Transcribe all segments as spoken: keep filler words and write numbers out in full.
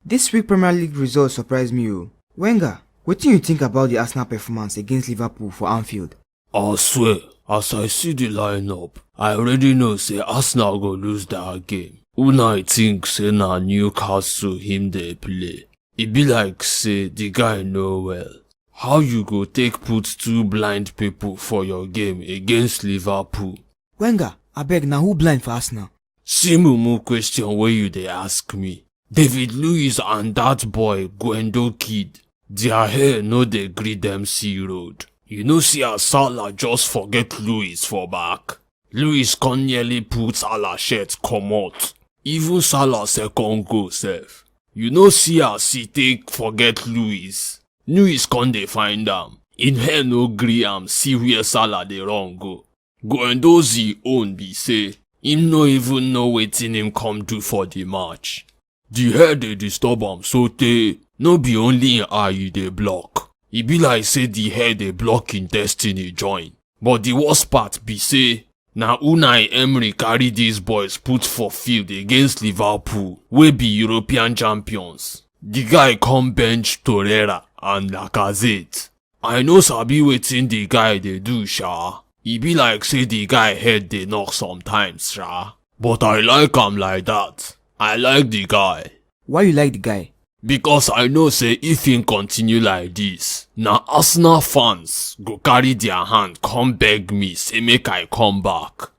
This week Premier League results surprise me o. Wenger, wetin you think about the Arsenal performance against Liverpool for Anfield? I swear, as I see the lineup, I already know say Arsenal go lose that game. Unai think say na Newcastle him dey play. E be like say the guy no well. How you go take put two blind people for your game against Liverpool? Wenger, abeg, na who blind for Arsenal? See mumu question wey you dey ask me. David Luiz and that boy Guendo kid, their hair no dey gree dem see road. You no see as Salah just forget Luiz for back? Luiz come nearly put Salah shirt comot. Even Salah second goal sef. You no see as he take forget Luiz? Luiz come dey find am. Him hair no gree am see where Salah dey run go. Guendouzi own be say him no even know wetin him come do for the match. The hair dey disturb am sotey no be only him eye e dey block. E be like say the hair dey block him destiny join. But the worst part be say na Unai Emery carry these boys put for field against Liverpool wey be European champions. The guy come bench Torreira and Lacazette. I no sabi wetin the guy dey do sha. E be like say the guy head dey knock sometimes sha. But I like am like that. I like the guy. Why you like the guy? Because I know say if him continue like this, na Arsenal fans go carry their hand come beg me say make I come back.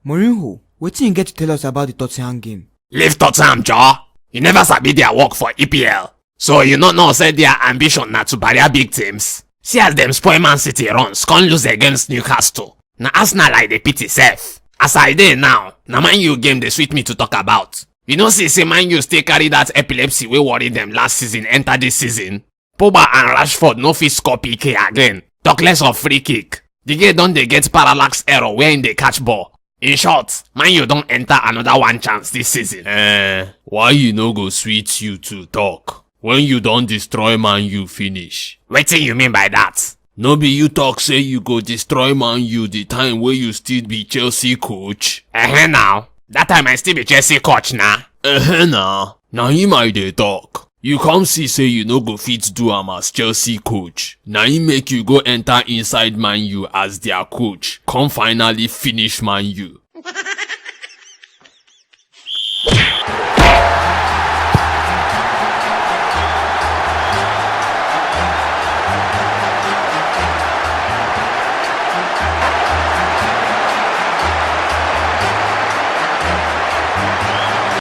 Mourinho, wetin you get to tell us about the Tottenham game? Leave Tottenham, Joe. You never sabi their work for E P L. So you no know say their ambition na to barrier big teams. See as dem spoil Man City runs, come lose against Newcastle. Na Arsenal I dey pity sef. As I dey now, na Man U game dey sweet me to talk about. You no see say Man U still carry that epilepsy wey worry dem last season enter this season? Pogba and Rashford no fit score P K again, talk less of free kick. The game don dey get parallax error where im dey catch ball. In short, Man U don enter another one chance this season. Eh, why you no go sweet you to talk when you don destroy Man U finish? Wetin you mean by that? No be you talk say you go destroy Man U the time wey you still be Chelsea coach? Ehen now, that time I still be Chelsea coach na. Ehen na, na him I dey talk. You come see say you no go fit do am as Chelsea coach. Na him make you go enter inside Man U as their coach, come finally finish Man U.